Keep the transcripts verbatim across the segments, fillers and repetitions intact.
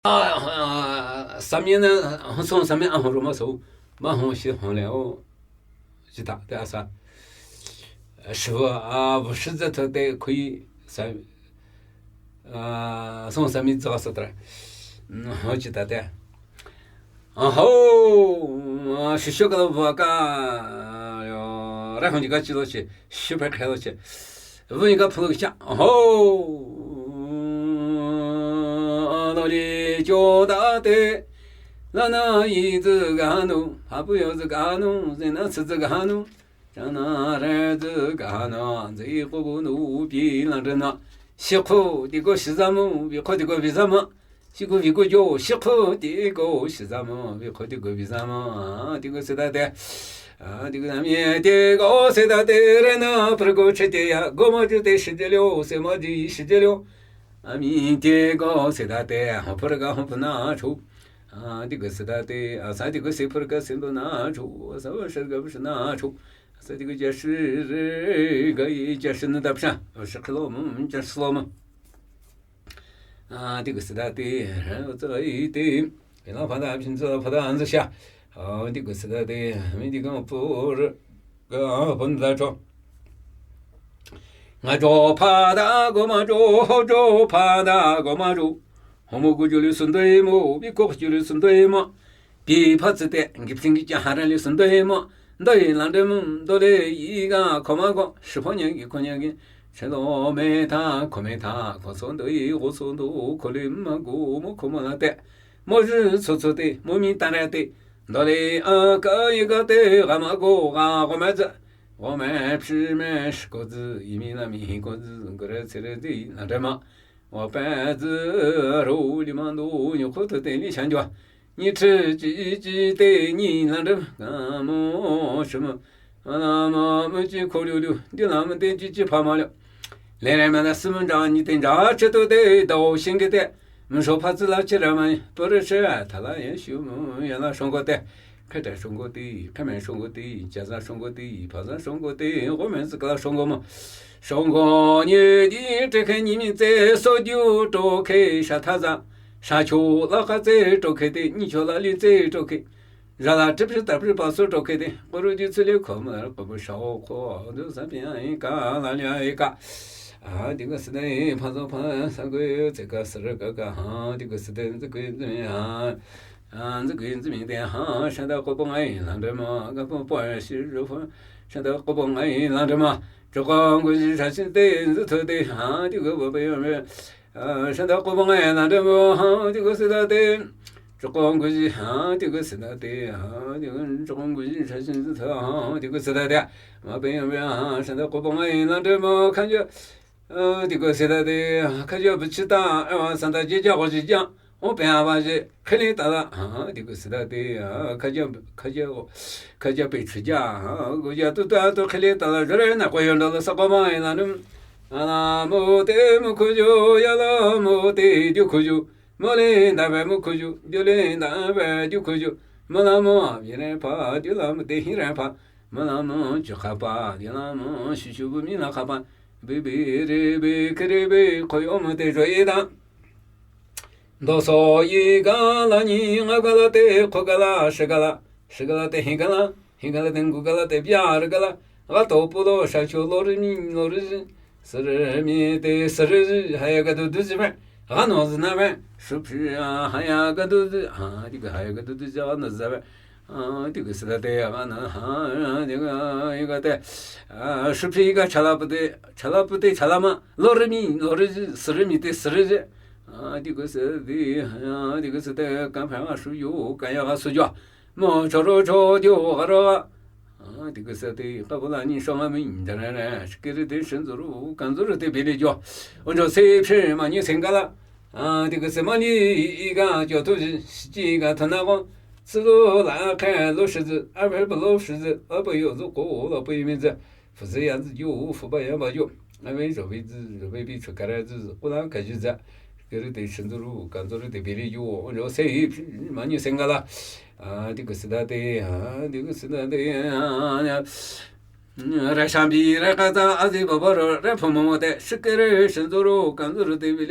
ꓢ ꓟꓬ ꓠꓬ ꓦ ꓢꓳ ꓢ ꓟꓬ ꓮ ꓦꓳ ꓣꓳ ꓟ ꓢꓳ ꓟ ꓦꓳ ꓫꓵ ꓦꓳ ꓡꓰ ꓳ ꓙꓲ ꓔ ꓔꓯ ꓢ ꓫꓵ ꓪ ꓮ ꓪꓴ ꓫꓵ ꓜꓲ ꓕꓳ ꓔꓯ ꓘꓴꓷ ꓢ ꓢꓳ ꓢ ꓟꓬ ꓜꓲ ꓢ ꓔꓯ ꓦꓳ ꓙꓲ ꓔ ꓔꓯ ꓮ ꓦꓳ ꓫꓵ ꓫꓵ ꓗ ꓡꓳ ꓪ ꓗ ꓣꓳ ꓡ ꓦꓳ ꓙꓲ ꓗ ꓛꓲ ꓡꓳ ꓫꓵ ꓫꓵ ꓒꓯꓹ ꓘꓹ ꓡꓳ ꓫꓵ ꓪꓴꓸ ꓠꓬꓲ ꓗ ꓒꓴ ꓡꓳ ꓫꓬ ꓮ ꓦꓳ ꓡꓳ ꓡꓰ ꓚꓳ ꓔ ꓔꓯ ꓡ ꓠꓹ ꓬꓲ ꓜꓲ ꓖ ꓠꓴ ꓒ ꓑꓴ ꓣꓳ ꓜꓲ ꓖ ꓠꓴ ꓤꓲ ꓠꓹ ꓞꓲ ꓜꓲ ꓖ ꓠꓴ ꓚ ꓠꓹ ꓣꓯ ꓜꓲ ꓖ ꓠꓴ ꓜꓲ ꓬꓲ ꓗꓳ ꓐꓳ ꓠꓴ ꓐꓲ ꓡ ꓠꓬꓲ ꓠꓹ ꓫꓵ ꓘꓴ ꓔꓲ ꓗꓳ ꓫꓵ ꓤ ꓟꓴ ꓐꓲ ꓘꓳ ꓔꓲ ꓗꓳ ꓐꓲ ꓤ ꓟꓴ ꓫꓵ ꓗꓴ ꓐꓲ ꓗꓴ ꓙꓳ ꓫꓵ ꓘꓴ ꓔꓲ ꓗꓳ ꓫꓵ ꓤ ꓟꓴ ꓐꓲ ꓘꓳ ꓔꓲ ꓗꓳ ꓐꓲ ꓤ ꓟꓴ ꓔꓲ ꓗꓳ ꓢꓲ ꓔ ꓔꓯ ꓔꓲ ꓗꓳ ꓢꓲ ꓔ ꓔꓯ ꓔꓲ ꓗꓳ ꓢꓲ ꓔ ꓔꓯ ꓣꓯ ꓠꓹ ꓑꓴ ꓗꓳ ꓛꓲ ꓔꓬ ꓖꓳ ꓟ ꓙꓲ ꓔꓯ ꓫꓵ ꓙꓲ ꓡꓰꓳ ꓢꓲ ꓟ ꓙꓲ ꓫꓵ ꓙꓲ ꓡꓰꓳ ꓮ ꓟꓲ ꓔꓲ ꓗꓳ ꓢꓲ ꓔ ꓔꓯ ꓦ ꓒꓴ ꓗ ꓦ ꓒꓴ ꓠꓹ ꓛꓳ ꓔꓲ ꓗꓳ ꓢꓲ ꓔ ꓔꓯ ꓢ ꓔꓲ ꓗꓳ ꓢꓲ ꓒꓴ ꓗ ꓢꓲ ꓠꓹ ꓛꓳ ꓢ ꓪ ꓫꓵ ꓗ ꓪ ꓫꓵ ꓠꓹ ꓛꓳ ꓢ ꓔꓲ ꓗꓳ ꓙ ꓫꓵ ꓗ ꓬꓲ ꓙ ꓫꓵ ꓠꓹ ꓔ ꓒ ꓫꓵ ꓘꓶ ꓡꓳ ꓟ ꓟ ꓙ ꓫꓵ ꓡꓳ ꓟ ꓔꓲ ꓗꓳ ꓢꓲ ꓔ ꓔꓯ ꓣꓳ ꓔꓲ ꓡ ꓒ ꓔ ꓒꓲ ꓞꓲ ꓡ ꓒ ꓔ ꓮ ꓠꓬꓲ ꓫꓬ ꓔꓲ ꓗꓳ ꓢꓲ ꓔ ꓔꓯ ꓟꓲ ꓔꓲ ꓗꓳ ꓒꓴ ꓗ ꓒꓴ ꓠꓹ ꓔ ꓛꓳ ꓥ ꓙꓳ ꓒ ꓓ ꓖꓳ ꓟ ꓙꓳ ꓦꓳ ꓙꓳ ꓒ ꓓ ꓖꓳ ꓟ ꓙꓳ ꓦꓳ ꓟꓳ ꓖꓴ ꓙꓳ ꓡꓰ ꓢꓴ ꓓꓳ ꓬꓰ ꓟꓳ ꓐꓲ ꓗꓳ ꓙꓳ ꓡꓰ ꓢꓴ ꓓꓳ ꓬꓰ ꓟꓳ ꓐꓲ ꓒ ꓞꓲ ꓔꓯ ꓖꓲ ꓒꓲ ꓖꓲ ꓚ ꓦ ꓡꓰ ꓢꓴ ꓓꓳ ꓬꓰ ꓟꓳ ꓓꓳ ꓬꓰ ꓡ ꓓꓳ ꓟꓳ ꓓꓳ ꓡꓰ ꓬꓲ ꓗ ꓘꓳ ꓟ ꓗꓪ ꓫꓵ ꓒ ꓠꓬ ꓖꓲ ꓘꓳ ꓠꓬ ꓖꓲ ꓫꓵ ꓡꓳ ꓟꓯ ꓕ ꓘꓳ ꓟꓯ ꓕ ꓘꓳ ꓞꓳ ꓓꓳ ꓬꓰ ꓧꓳ ꓞꓳ ꓓꓳ ꓘꓳ ꓡꓰ ꓟ ꓖꓳ ꓟꓳ ꓘꓳ ꓟ ꓡ ꓔꓯ ꓟꓳ ꓣꓴ ꓞꓳ ꓞꓳ ꓔꓯ ꓟꓳ ꓟꓲ ꓔ ꓠꓯ ꓔꓯ ꓓꓳ ꓡꓰ ꓮ ꓗ ꓬꓲ ꓗ ꓔꓯ ꓗ ꓟ ꓖꓳ ꓗ ꓗꓳ ꓟ ꓜꓲ ꓗꓳ ꓟ ꓒꓵ ꓟ ꓫꓵ ꓗꓳ ꓜꓲ ꓬꓲ ꓟꓲ ꓠ ꓟꓲ ꓗꓳ ꓜꓲ ꓖꓳ ꓡꓯ ꓞꓲ ꓡꓯ ꓜꓲ ꓠ ꓔꓯ ꓟ ꓪ ꓑ ꓜꓲ ꓣꓳ ꓡꓲ ꓟ ꓓꓳ ꓠꓬꓲ ꓘꓳ ꓕꓳ ꓔꓯ ꓡꓲ ꓫ ꓙꓳ ꓠꓬꓲ ꓕꓵ ꓚꓰ ꓚꓰ ꓔꓯ ꓠꓬꓲ ꓠ ꓔꓯ ꓟ ꓟꓳ ꓫꓵ ꓟ ꓟ ꓟ ꓟꓴ ꓚꓰ ꓘꓳ ꓡꓱ ꓡꓱ ꓓꓲ ꓡ ꓟ ꓔꓯ ꓚꓰ ꓚꓰ ꓒ ꓟ ꓡꓰ ꓡꓯ ꓡꓯ ꓟ ꓠ ꓢꓲ ꓟ ꓙ ꓠꓬꓲ ꓔꓯ ꓙ ꓛꓲ ꓔꓳ ꓔꓯ ꓓꓳ ꓫꓵ ꓖꓶ ꓔꓯ ꓟꓴ ꓫꓳ ꓒ ꓝꓲ ꓡ ꓛꓲ ꓡ ꓟ ꓑꓳ ꓣꓴ ꓫꓵ ꓕ ꓡ ꓬꓰ ꓫꓴ ꓟꓴ ꓬꓰ ꓡ ꓫꓳ ꓖꓳ ꓔꓯ ꓘꓹ ꓔꓯ ꓫꓳ ꓖꓳ ꓔꓯ ꓘꓹ ꓟꓯ ꓫꓳ ꓖꓳ ꓔꓯ ꓚ ꓤ ꓫꓳ ꓖꓳ ꓔꓯ ꓒ ꓤ ꓫꓳ ꓖꓳ ꓔꓯ ꓧꓳ ꓟꓯ ꓢꓲ ꓗ ꓡ ꓫꓳ ꓖꓳ ꓟ ꓫꓳ ꓖꓳ ꓠꓬꓲ ꓓꓲ ꓔꓯ ꓘꓹ ꓠꓬꓲ ꓟꓲ ꓝꓲ ꓢꓳ ꓙꓳ ꓔꓳ ꓘꓹ ꓫ ꓕ ꓤ ꓫ ꓛꓳ ꓡ ꓗ ꓝꓲ ꓔꓳ ꓘꓹ ꓔꓯ ꓠꓬꓲ ꓛꓳ ꓡ ꓡꓲ ꓝꓲ ꓔꓳ ꓘꓹ ꓤ ꓡ ꓔꓲ ꓒꓲ ꓔ ꓒꓲ ꓑ ꓢꓴ ꓔꓳ ꓘꓹ ꓔꓯ ꓗꓳ ꓣꓴ ꓓꓲ ꓞꓲ ꓡꓰ ꓘꓳ ꓟ ꓡ ꓗꓳ ꓐꓳ ꓫꓸ ꓧꓳ ꓧꓳ ꓓꓴ ꓢ ꓑꓬ ꓬꓲ ꓗ ꓡ ꓡꓬ ꓬꓲ ꓗ ꓮ ꓓꓲ ꓗꓷ ꓢꓲ ꓓꓯ ꓒ ꓣꓳ ꓒ ꓢ ꓗꓴ ꓞꓲ ꓗ ꓢꓲ ꓣꓴ ꓗ ꓗ ꓮ ꓓꓲ ꓗꓷ ꓢꓲ ꓓꓯ ꓜꓲ ꓗꓴ ꓜꓲ ꓟꓲ ꓮ ꓜꓲ ꓗꓴ ꓜꓲ ꓟꓲ ꓔꓯ ꓫꓸ ꓓ ꓗꓳ ꓑ ꓥ ꓬꓲ ꓡ ꓓꓯ ꓟ ꓗ ꓑ ꓑ ꓫꓵ ꓣꓴ ꓒ ꓫꓸ ꓓ ꓗꓳ ꓑ ꓥ ꓬꓲ ꓡ ꓓꓯ ꓟ ꓙꓳ ꓗꓪ ꓖꓴ ꓙꓲ ꓫꓸ ꓫꓵ ꓔꓯ ꓜꓲ ꓕꓳ ꓔꓯ ꓮ ꓓꓲ ꓗꓷ ꓐꓳ ꓑ ꓬꓰ ꓟꓲ ꓫꓸ ꓓ ꓗꓳ ꓑ ꓥ ꓬꓲ ꓡ ꓓꓯ ꓟ ꓮ ꓓꓲ ꓗꓷ ꓢꓲ ꓓꓯ ꓔꓯ ꓙꓳ ꓗꓪ ꓖꓴ ꓙꓲ ꓮ ꓓꓲ ꓗꓷ ꓢꓲ ꓓꓯ ꓔꓯ ꓮ ꓓꓲ ꓗꓷ ꓙꓳ ꓗꓪ ꓖꓴ ꓙꓲ ꓫꓸ ꓫꓵ ꓜꓲ ꓕꓳ ꓮ ꓓꓲ ꓗꓷ ꓢꓲ ꓓꓯ ꓔꓯ ꓟ ꓑ ꓬꓰ ꓟꓲ ꓫꓸ ꓓ ꓗꓳ ꓑ ꓥ ꓬꓲ ꓡ ꓓꓯ ꓟ ꓘꓹ ꓙꓳ ꓮ ꓓꓲ ꓗꓷ ꓢꓲ ꓓꓯ ꓔꓯ ꓘꓹ ꓙꓳ ꓐꓲ ꓛꓲ ꓔ ꓮ ꓪ ꓢ ꓓ ꓙꓲ ꓙ ꓪ ꓙꓲ ꓙ ꓪ ꓑꓯ ꓮ ꓐ ꓙꓲ ꓘꓹ ꓡꓰ ꓔ ꓡ ꓮ ꓓꓲ ꓗꓷ ꓢꓲ ꓓꓯ ꓔꓯ ꓮ ꓘꓹ ꓙꓳ ꓘꓹ ꓙꓳ ꓘꓹ ꓙꓳ ꓑꓰ ꓛꓴ ꓙ ꓮ ꓖꓳ ꓙ ꓔꓴ ꓔꓴ ꓮ ꓔꓴ ꓘꓹ ꓡꓰ ꓔ ꓡ ꓙꓳ ꓡꓰ ꓠꓽ ꓗꓪ ꓬꓴ ꓠꓬꓲ ꓡ ꓢ ꓗꓪ ꓟ ꓬꓲ ꓡ ꓠꓴ ꓮ ꓡ ꓟꓳ ꓔꓯ ꓟꓴ ꓘꓴ ꓙꓳ ꓬꓰ ꓡ ꓟꓳ ꓔꓯ ꓓꓴ ꓘꓴ ꓙꓳ ꓟꓳ ꓡꓰ ꓓ ꓐꓯ ꓟꓴ ꓘꓴ ꓙꓳ ꓓꓴ ꓡꓰ ꓓ ꓐꓯ ꓓꓴ ꓘꓴ ꓙꓳ ꓟꓳ ꓡ ꓟꓳ ꓬꓲ ꓡꓯ ꓒ ꓓꓴ ꓡ ꓟꓳ ꓔꓯ ꓦꓲ ꓡꓯ ꓒ ꓟꓳ ꓡ ꓟꓳ ꓙꓳ ꓘꓹ ꓑ ꓓꓴ ꓡ ꓟꓳ ꓫꓴ ꓫꓴ ꓐꓴ ꓟꓲ ꓡ ꓘꓹ ꓑ ꓐꓲ ꓐꓲ ꓡꓰ ꓐꓲ ꓘꓶ ꓡꓰ ꓐꓲ ꓘꓳ ꓣꓳ ꓟꓶ ꓔꓯ ꓙꓳ ꓬꓲ ꓓ ꓓꓳ ꓢꓳ ꓬꓲ ꓗ ꓡ ꓠꓬꓲ ꓥ ꓗ ꓡ ꓔꓯ ꓘꓳ ꓗ ꓡ ꓫꓵ ꓗ ꓡ ꓫꓵ ꓗ ꓡ ꓔꓯ ꓦꓲ ꓗ ꓡ ꓦꓲ ꓗ ꓡ ꓔꓯ ꓖꓴ ꓗ ꓡ ꓔꓯ ꓐꓬ ꓣꓴ ꓗ ꓡ ꓮ ꓔꓳ ꓑꓳ ꓡꓳ ꓫꓸ ꓛꓳ ꓡꓳ ꓣꓱ ꓟꓲ ꓡꓳ ꓣꓱ ꓢꓲ ꓣꓱ ꓟꓲ ꓔꓯ ꓢꓲ ꓣꓱ ꓦ ꓬꓰ ꓗ ꓓꓴ ꓓꓴ ꓙꓲ ꓟ ꓮ ꓠꓳ ꓤ ꓠꓹ ꓟ ꓫꓴ ꓒꓲ ꓦ ꓬꓰ ꓗ ꓓꓴ ꓓꓴ ꓮ ꓔꓲ ꓗꓷ ꓦ ꓬꓰ ꓗ ꓓꓴ ꓓꓴ ꓙꓲ ꓮ ꓠꓳ ꓤ ꓟ ꓮ ꓔꓲ ꓗꓷ ꓢꓲ ꓡ ꓔꓯ ꓮ ꓠꓳ ꓦ ꓬꓰ ꓗ ꓔꓯ ꓫꓴ ꓒꓲ ꓗ ꓛꓬ ꓡ ꓑꓴ ꓔꓯ ꓛꓬ ꓡ ꓑꓴ ꓔꓯ ꓛꓬ ꓡ ꓟ ꓡꓳ ꓣꓱ ꓟꓲ ꓡꓳ ꓣꓱ ꓢꓲ ꓣꓱ ꓟꓲ ꓔꓯ ꓢꓲ ꓣꓱ ꓮ ꓔꓲ ꓗꓷ ꓢꓲ ꓔꓯ ꓮ ꓔꓲ ꓗꓷ ꓢꓲ ꓔꓯ ꓗ ꓒ ꓟ ꓫꓴ ꓣꓳ ꓗ ꓬꓰ ꓢꓴ ꓙꓳ ꓟꓳ ꓛꓳ ꓣꓳ ꓛꓳ ꓙꓳ ꓗ ꓣꓳ ꓮ ꓔꓲ ꓗꓷ ꓢꓲ ꓔꓯ ꓗ ꓐꓳ ꓡ ꓠꓬꓲ ꓫꓳ ꓟ ꓟꓲ ꓠꓬꓲ ꓙ ꓠꓯ ꓠꓯ ꓫꓵ ꓗꓷ ꓔꓯ ꓫꓵ ꓜꓳ ꓣꓳ ꓗ ꓜꓳ ꓣꓳ ꓔꓯ ꓐꓰ ꓡꓰ ꓙꓳ ꓪꓴꓸ ꓙꓳ ꓢꓰ ꓒꓬꓱ ꓟ ꓠꓬꓲ ꓢꓯꓼ ꓗ ꓡ ꓮ ꓔꓲ ꓗꓷ ꓢꓲ ꓟ ꓠꓬꓲ ꓬꓲ ꓗ ꓚꓳ ꓕꓳ ꓫꓵ ꓚꓰ ꓗ ꓕꓳ ꓠ ꓗꓪ ꓞꓲ ꓡꓳ ꓡ ꓮ ꓘꓹ ꓡꓳ ꓫꓵ ꓜꓲ ꓮ ꓐꓯ ꓐꓯ ꓡꓳ ꓫꓵ ꓜꓲ ꓮ ꓐꓯ ꓣꓳ ꓜꓳ ꓗꓳ ꓡ ꓐꓯ ꓟꓲ ꓜꓲ ꓒꓴ ꓜꓲ ꓬꓰ ꓜꓲ ꓙꓳ ꓒꓴ ꓐꓯ ꓬꓰ ꓐ ꓙꓳ ꓮ ꓐꓯ ꓣꓳ ꓐꓰ ꓜꓲ ꓣꓳ ꓐꓰ ꓐꓲ ꓛꓴ ꓗ ꓡ ꓜꓲ ꓗꓳ ꓡ ꓗ ꓙꓲ ꓜꓲ ꓗꓷ ꓔꓯ ꓫꓵ ꓜꓳ ꓣꓳ ꓗ ꓜꓳ ꓣꓳ ꓔꓯ ꓐꓰ ꓡꓰ ꓙꓳ ꓪꓴꓸ ꓙꓳ ꓢꓰ ꓒꓬꓱ ꓟ ꓠꓬꓲ ꓢꓯꓼ ꓗ ꓡ ꓮ ꓔꓲ ꓗꓷ ꓢꓲ ꓔ ꓔꓯ ꓮ ꓔꓲ ꓗꓷ ꓢꓲ ꓔ ꓔꓯ ꓮ ꓠꓬ ꓣꓯ ꓫꓬ ꓐꓲ ꓣꓯ ꓗ ꓔ ꓮ ꓜꓲ ꓐꓹ ꓐ ꓣꓳ ꓣꓯ ꓒꓳ ꓟꓳ ꓟ ꓔꓯ ꓫꓵ ꓗꓷ ꓫꓵ ꓜꓳ ꓣꓳ ꓗ ꓜꓳ ꓣꓳ ꓔꓯ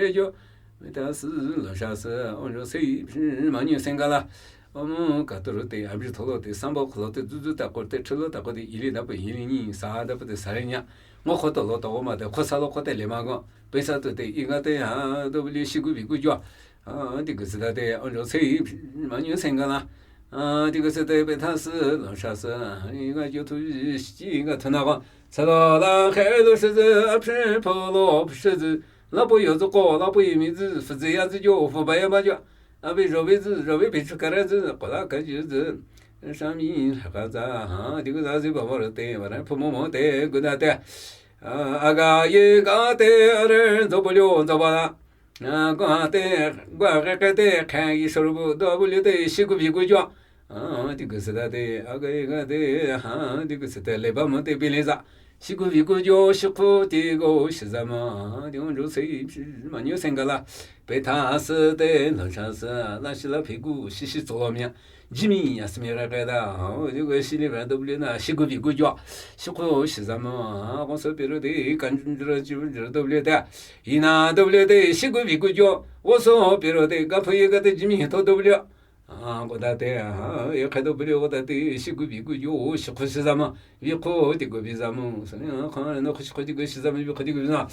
ꓐꓰ ꓡꓰ ꓙꓳ Meta sü, lo sha sü, o jo se, ma nyu sen ga la. O mu ka tu ru te, a bi tho lo te, san bo kho lo te, zu zu ta ko te, chü lo ta ko te, i li da pe, i li ni, sa da pe te, sa li nya. Ngo kho to lo to ma te, kho sa lo kho te le ma go. Pe sa tu te, i ga te, ha, do bi li shi gu bi gu jo. A, di gu se da te, o jo se, ma nyu sen ga la. A, di gu se te, pe ta sü, lo sha sü, i ga jo tu, shi ga tu na go. Sa lo la, khe lo shi zi, a phi po lo, phi shi zi. Lapu yo zu ko, lapu yi mi zu, fu zi ya zu jo, fu ba ya ba jo. A bi jo bi zu, jo bi bi chu ka ra zu, ko la ka ju zu. Sha mi ha ka za, ha, di gu za zu ba ba ro te, ba ra pu mo mo te, gu da te. A, a ga ye ga te, a re, zo bu lyo, zo ba la. A, gwa te, gwa ge ge te, kha yi sho ru bu, do bu lyo te, shi gu bi gu jo. A, di gu se da te, a ga ye ga te, ha, di gu se te, le ba mo te, bi le za. Shi gu bi gu jo, shi khu ti go, shi za ma, di ong jo se, ma nyu sen ga la. Pe ta sü te, lo sha sü, la shi la phi gu, shi shi zo lo mya. Ji mi ya sü mi ra ga da, o, di gu shi li ra do bu li na, shi gu bi gu jo. Shi khu shi za ma, a, go so pi ru te, kan jun jun ra ji jun jun do bu li te. I na do bu li te, shi gu bi gu jo. Go so pi ru te, ga phu yi ga te, ji mi to do bu li. A, ko da te, a, ye kha do bu li ko da te, shi gu bi gu jo, shi khu shi za ma, bi khu ti gu bi za ma, sa ni, a, kha no khu shi khu ti gu shi za ma, bi khu ti gu bi za ma.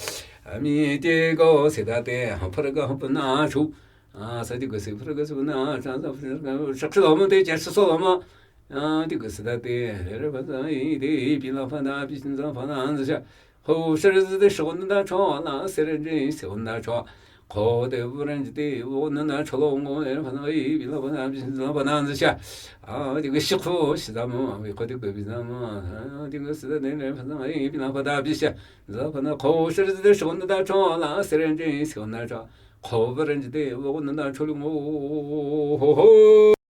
A mi ti go se da te, ha, phu ra ga ha phu na chu. A, sa ti gu se phu ra ga su na, cha sa phu ra ga, sha shi lo ma te, cha shi so lo ma. A, ti gu se da te, re re pha da, i te, bi la pha da, bi sin za pha da, zi sha. Ho shi ri zi de shou nan da chou la, se ren jin se won da chou. Ko de wu ren ji de wu nan da chou lo ngo e fa na i bi la ba na bi la ba na zi sha. A, di gu shi khu shi za mo, bi ko di gu bi za mo. A, di gu shi de ne ne fa na i bi la ba da bi sha. Za fa na ko shi ri zi de shou nan da chou la, se ren jin se won da chou. Ko wu ren ji de wu nan da chou lo ngo. Ho ho.